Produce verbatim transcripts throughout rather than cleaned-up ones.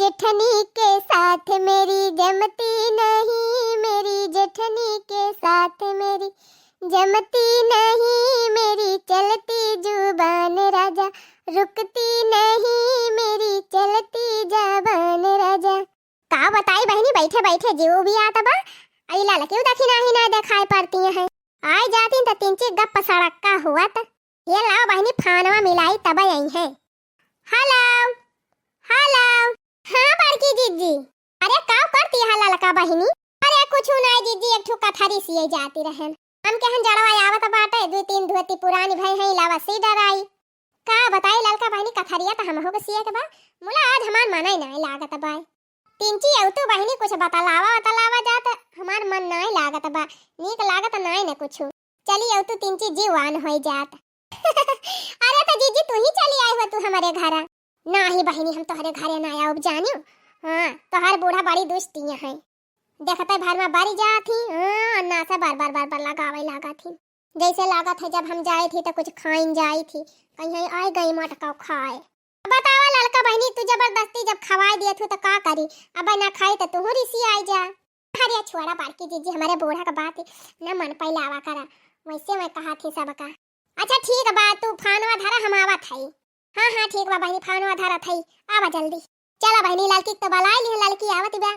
जेठनी के साथ मेरी जमती नहीं, मेरी जेठनी के साथ मेरी जमती नहीं, मेरी चलती जुबान राजा रुकती नहीं, मेरी चलती जबान राजा। का बताई बहिनी, बैठे बैठे जीव भी आत बा। आई ललकिउ दखिनाही ना देखाई पड़ती हैं। आइ जाती त तिनची गप सड़क्का हुअत। ये लाव बहिनी, फानवा मिलाई तब आई हैं। हेलो, हेलो। हाँ बड़की जिज्जी। अरे का करती है ललका बहिनी? अरे कुछु नाई जिज्जी, एक ठो कथरी सिए जाती रहन। हम कहन जड़वा आवत बाटे, दुइ तीन धोती पुरानी भई हैं, लावा सी डराई। का बताई ललका बहिनी, कथरिया त हमहू के सिए के बा, मुला आज हमार मनई नाई लागत बा। तिनची अउतू बहिनी कुछ बतलावा बतलावा जात, हमार मन नाई लागत बा, नीक लागत नाई न कुछु। चली अउतू तिनची जीवान होई जात। अरे त जिज्जी तू ही चली आई हो तू हमरे घरा। नाही बहिनी, हम तोहरे घरे ना आउब जानियो। हाँ, तोहर बूढ़ा बड़ी दुष्टिया हैं। देखते भर में बरी जात ही, हाँ, अन्ना से बर बर बर बर लगावे लागत ही। जैसे लागत है जब हम जाई थी तो कुछ खाइन जाई थी, कहीं आई गई मटका खाए। बतावा ललका बहिनी, तू जबरदस्ती जब खवाए दिए थू तो का करी? अब ना खाई तो तुहू रिसी आई जा। अरे छोड़ा बड़की जिज्जी, हमारे बूढ़ा का बात ही ना मन पहले आवा करा, वैसे मैं कहा थी सबका। अच्छा ठीक बा, तू फानवा धरा, हम आवत हई। हाँ हाँ ठीक बा बहिनी, फानवा धरत हई, आवा जल्दी। चला बहिनी, ललकी तो बलाई ली, ललकी आवत बा।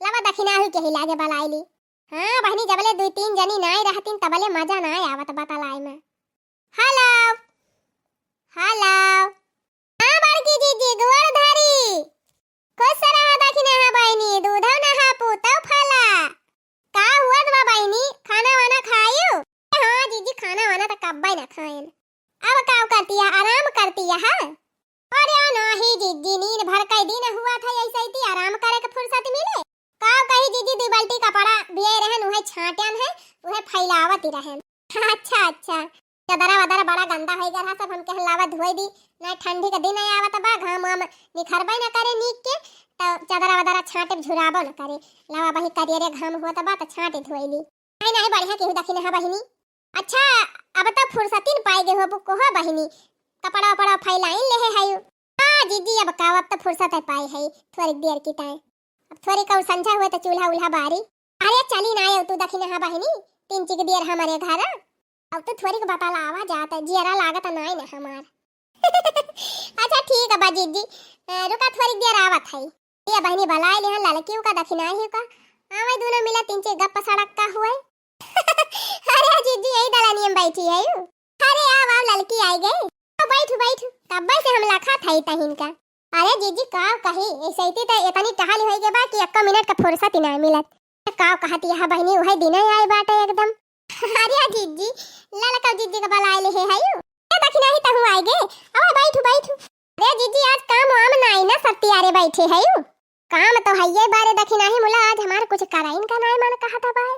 लवा दखिनाही के ही लागे बलाई ली। हाँ बहिनी, जबले दुइ तीन जनी नाई रहतीन तबले मजा नाई आवत बतलाई में। हेलो, हेलो। हाँ बड़की जिज्जी, गोड़ धरी। खुश रहा दखिनाहा बहिनी, दूधौ नहा पूतौ फला। का हुअत बा बहिनी, खाना वाना खायू? हाँ जिज्जी, खाना वाना त कब्बै न खाएन। अब का करती है, आराम करती है, हाँ? अरे नाही जिज्जी, नींद भर कई दिन हुआ था ऐसे ही थी, आराम करे के फुर्सत मिले। का कही जिज्जी, दुइ बाल्टी कपड़ा बिये रहन, उहे छाटन है, उहे फैलावत ही रहन। अच्छा अच्छा, चदरा वदरा बड़ा गंदा होई गया सब, हम कहन लावा धोई दी, ना ठंडी का दिन आवत बा, घाम वाम निखरबे न करे नीक के, त चदरा वदरा छाटे झुराबो न करे। लावा बही करियरे घाम होत बा त छाटे धोई ली। नहीं नहीं, बढ़िया केहू दखिनाहा बहिनी। अच्छा, अब त फुर्सतिन पाई गए हो, कोहो बहिनी, कपड़ा वपड़ा फैलाइन लेहे हयू। हाँ जिज्जी, अब का, अब त फुर्सत है पाई है थोड़ी देर की टाइम। अब थोड़ी कऊ संझा हुए त चूल्हा उल्हा बारी। अरे चली ना आयो तू दखिनाहा बहिनी, तिनची के देर हमारे घर। अब तू थोड़ी के बतलावा जात, जियरा लागत नाई ना हमार। अच्छा ठीक बा जिज्जी, अ, रुका थोड़ी देर आवत है। ये बहिनी बलाई लिहन ललकियो का दखिनाही का। आवे दोनों मिला तिनची गप सड़क्का हुए। अरे जिज्जी, यही दलानियम बैठी है यू। अरे आव आव, ललकी आई गई। आव बैठू बैठू, कब्बे से हम लखा था तहिन का। अरे जिज्जी का कही, ऐसे ही तो इतनी टहल होई गए बा कि एक्को मिनट का फुर्सत ही ना मिलत। का कहती है बहिनी, वही दिन आई बाटे एकदम। अरे जिज्जी, ललका जिज्जी का बलाए ले है यू। ए दखिनाही तहू आई गए। आव बैठू बैठू। अरे जिज्जी, आज काम वाम नाई ना, सत्ती आरे बैठे है यू। काम तो हइये बारे दखिनाही मुला, आज हमार कुछ कराइन का नाई मन कहत बाय।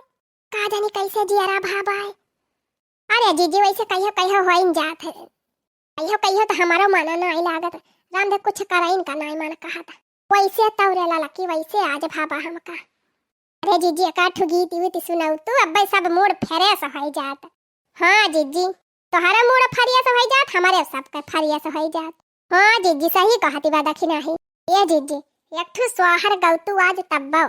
का जानी कैसे जियरा भा बाय। अरे जिज्जी, वैसे कहियो कहियो होइन जात है, कहियो कहियो तो हमारो मन नाई लागत। राम दे कुछ कराइन का नाई मन कहत। वैसे तौरे ललकी, वैसे आज भाबा हमका। अरे जिज्जी, एकाठू गीत वीत सुनौतू, अब्बे सब मूड फ्रेश होइ जात। हाँ जिज्जी, तोहरा मूड फ्रेश होइ जात, हमरे सबके फ्रेश होइ जात। हाँ जिज्जी, सही कहती बा दखिनाही। ए जिज्जी, एक ठू सोहर गौतू आज तब्बो।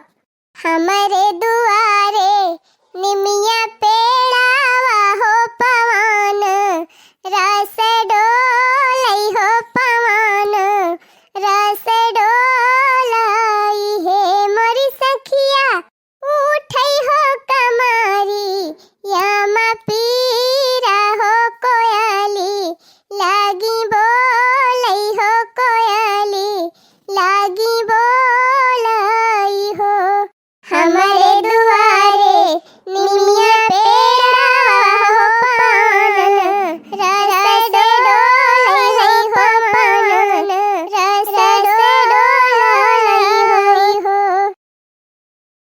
हमरे दुआरे निमिया पेड़ावा हो पवन